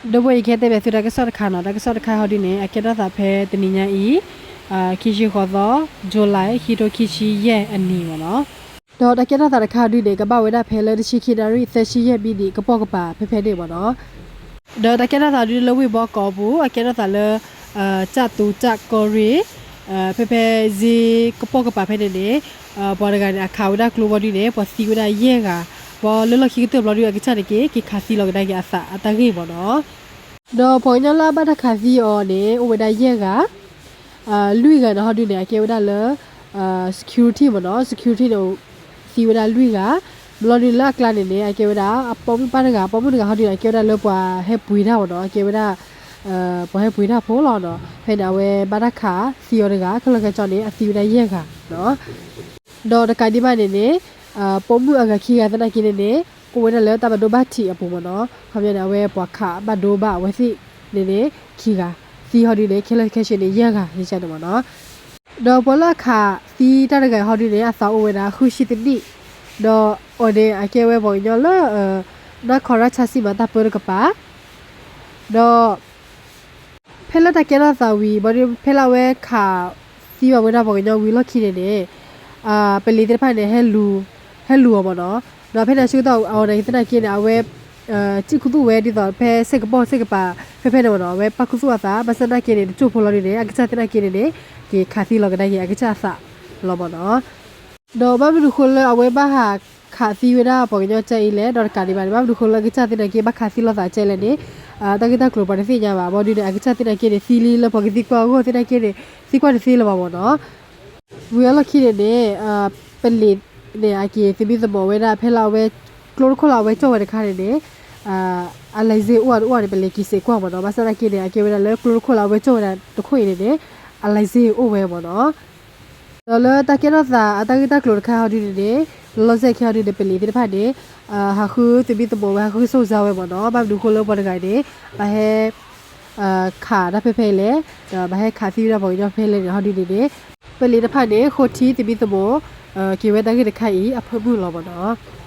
ဒီးဝဲအံၤကဟဲတဲဘၣ်သုတၢ်ကစီၣ်တခါနီၤ, တၢ်ကစီၣ်တခါဟီဒုန့ၣ် အကဲထီၣ်သးဖဲတနံၤညါအံၤ ခံဆံဃိးသီ July ခံထိခံဆံယဲၢ်အနံၤမ့ၢ်နီၤ. ဒီးတၢ်ကဲထီၣ်သးတခါဟီဒုန့ၣ် ကဘၣ်ဝဲဒၣ်ဖဲလၢတဆံခံနၣ်ရံၣ် သၢဆံယဲၢ်မံးနံး ကပိာ်ကပၤဖဲဖဲန့ၣ်မ့ၢ်နီၤ. ဒီးတၢ်ကဲထီၣ်သးဒုလၢဝ့ၢ်ဘီကီးပူၤ အကဲထီၣ်သးလၢ ကၠၣ်တူကၠၣ်ကီၢ်ရ့ၣ် ဖဲဖဲစ့ကပိာ်ကပၤဖဲန့ၣ်န့ၣ် ပှၤတဂၤန့ၣ် အခးဝဲဒၣ်ကျိဘီဒုန့ၣ် ပှၤသံဝဲဒၣ်ယဲၢ်ဂၤ, ပှၤလၢလီၢ်ခံကတၢၢ်ဘီဒု အကစၢ်န့ၣ်က့ က့ၤခးသံလီၤကဒါက့ၤအသးအတၢ်ဂ့ၢ်မ့ၢ်နီၤ. ဒီးပှၤကညီလၢအဘၣ်တၢ်ခးသံအီၤန့ၣ် အိၣ်ဝဲဒၣ်ယဲၢ်ဂၤ လွံၢ်ဂၤန့ၣ်ဟီဒုန့ၣ် အကဲဝဲဒၣ်လၢ security မ့ၢ်နီၤ, security န့ၣ် သံဝဲဒၣ်လွံၢ်ဂၤ, ဘျီဒုလၢအကျါန့ၣ်န့ၣ် အကဲဝဲဒၣ် အပိာ်မုၣ်ပၢ်တဂၤ, အပိာ်မုၣ်တဂၤဟီဒုန့ၣ် အကဲဝဲဒၣ်လၢပှၤဟဲပှ့ၤတၢ်မ့ၢ်နီၤ, အကဲဝဲဒၣ် ပှၤဟဲပှ့ၤတၢ်ဖိလီၤနီၤ, ဖဲန့ၣ်အဝဲဘၣ်တၢ်ခးသံအီၤတဂၤ, ခဲလၢာ်ခဲဆ့န့ၣ် အသံဝဲဒၣ်ယဲၢ်ဂၤနီၤ. ဒီးတကးဒံးဘၣ်န့ၣ်န့ၣ် ပိာ်မုၣ်အဂၤခံဂၤသနာ်က့န့ၣ်န့ၣ် အိၣ်ဝဲဒၣ်လၢတၢ်ဘၣ်ဒိဘၣ်ထံးအပူၤမ့ၢ်နီၤ, ခီပညီန့ၣ် အဝဲပှၤခးဘၣ်ဒိဘၣ်အဝဲသ့ၣ်န့ၣ်န့ၣ် ခံဂၤ, သံဟီဒုန့ၣ် ခဲလၢာ်ခဲဆ့န့ၣ် ယဲၢ်ဂၤ ယကန့ၣ်မ့ၢ်နီၤ. ဒီးပှၤလၢအခးသံတၢ်တဂၤဟီဒုန့ၣ် အသးအိၣ်ဝဲဒၣ်ဃုဆံတနံၣ်, ဒီးအီၤန့ၣ် အကဲဝဲပှၤကညီလၢ နၢ်ခီရၣ်ဆါစံမၤတၢ်ပၢတကပၤ, ဒီး ဖဲလၢတၢ်ကဲထီၣ်သးဝံၤ ဘီဒု ဖဲလၢအဝဲခးသံဘၣ်ဝဲဒၣ်ပှၤကညီဝံၤလီၢ်ခံန့ၣ်န့ၣ် ပလံၤသ့ၣ်တဖၣ်န့ၣ် ဟဲလူၤအီၤမ့ၢ်နီၤ, ဒီးဖဲန့ၣ်အဆၢကတီၢ်အီၤန့ၣ်သနာ်က့န့ၣ် အဝဲ စံၣ်ခူသူၣ်ဝဲဒ်သိးဖဲစ့ကပိာ်စ့ကပၤ ဖဲဖဲန့ၣ်မ့ၢ်နီၤ, အဝဲပၣ်ခူသူၣ်အသး, ဘၣ်ဆၣ်သနာ်က့န့ၣ် တစိၢ်ဖိလီၤဒုန့ၣ် အကစၢ်သနာ်က့န့ၣ်န့ၣ် က့ၤခးသံလီၤကဒါက့ၤအကစၢ်အသးလီၤမ့ၢ်နီၤ. ဒီးဘၣ်မနုၤဃိလၢအဝဲဘၣ်ဟးခးသံဝဲဒၣ်ပှၤကညီကၠဲအံၤလဲၣ်, ဒီးတကးဒံးဘၣ်န့ၣ် ဘၣ်မနုၤဃိလၢအကစၢ်သနာ်က့ဘၣ်ခးသံလိာ်သးကၠဲလဲၣ်န့ၣ် တၢ်ဂ့ၢ်တၢ်ကျိၤပှၤတသ့ၣ်ညါဘၣ်. ဘီဒုန့ၣ် အကစၢ်သနာ်က့န့ၣ် သံလံလၢပှၤကသံကွၢ်အဂီၢ်သနာ်က့န့ၣ် သံကွၢ်တသ့လၢၤဘၣ်မ့ၢ်နီၤ. ဝံၤအလီၢ်ခံန့ၣ်န့ၣ် ပလံၤန့ၣ် အက့ၤသမံသမိးဝဲဒၣ် ဖဲလၢအဝဲ ကျိတခိၣ်လၢအဝဲကၠီၣ်ဝဲတခါန့ၣ်န့ၣ် အ license အိၣ်အတအိၣ်န့ၣ် ပလံၤက့ၤစဲးကွၢ်မ့ၢ်နီၤ. ဘၣ်ဆၣ်သနာ်က့န့ၣ် အကဲဝဲဒၣ်လၢကျိတခိၣ်လၢအဝဲကၠီၣ်ဝဲဒၣ်တခိၣ်အံၤန့ၣ်န့ၣ် အ license အိၣ်ဝဲမ့ၢ်နီၤ. ဒီးလၢတၢ်ကဲထီၣ်သးအတၢ်ဂ့ၢ်တၢ်ကျိၤတခါဟီဒုန့ၣ်န့ၣ် လီၤစဲးခဲဟီဒုန့ၣ် ပလံၤသ့ၣ်တဖၣ်န့ၣ် ဟးဃုသမံသမိးဝဲ ဟးဃုစိၢ်စါဝဲမ့ၢ်နီၤ. ဘၣ်မနုၤဃိလၢပှၤတဂၤန့ၣ် ဘၣ်ဟဲ ခးတၢ်ဖဲဖဲလဲၣ်, ဒီးဘၣ်ဟဲခးသံဝဲဒၣ်ပှၤကညီဖဲလဲၣ်န့ၣ် ဟီဒုန့ၣ်န့ၣ် ပလံၤတဖၣ်န့ၣ် ဃိထံသမံသမိး က့ၤဝဲတၢ်ဂ့ၢ်တခါအံၤအဖၢမုၢ်လီၤမ့ၢ်နီၤ.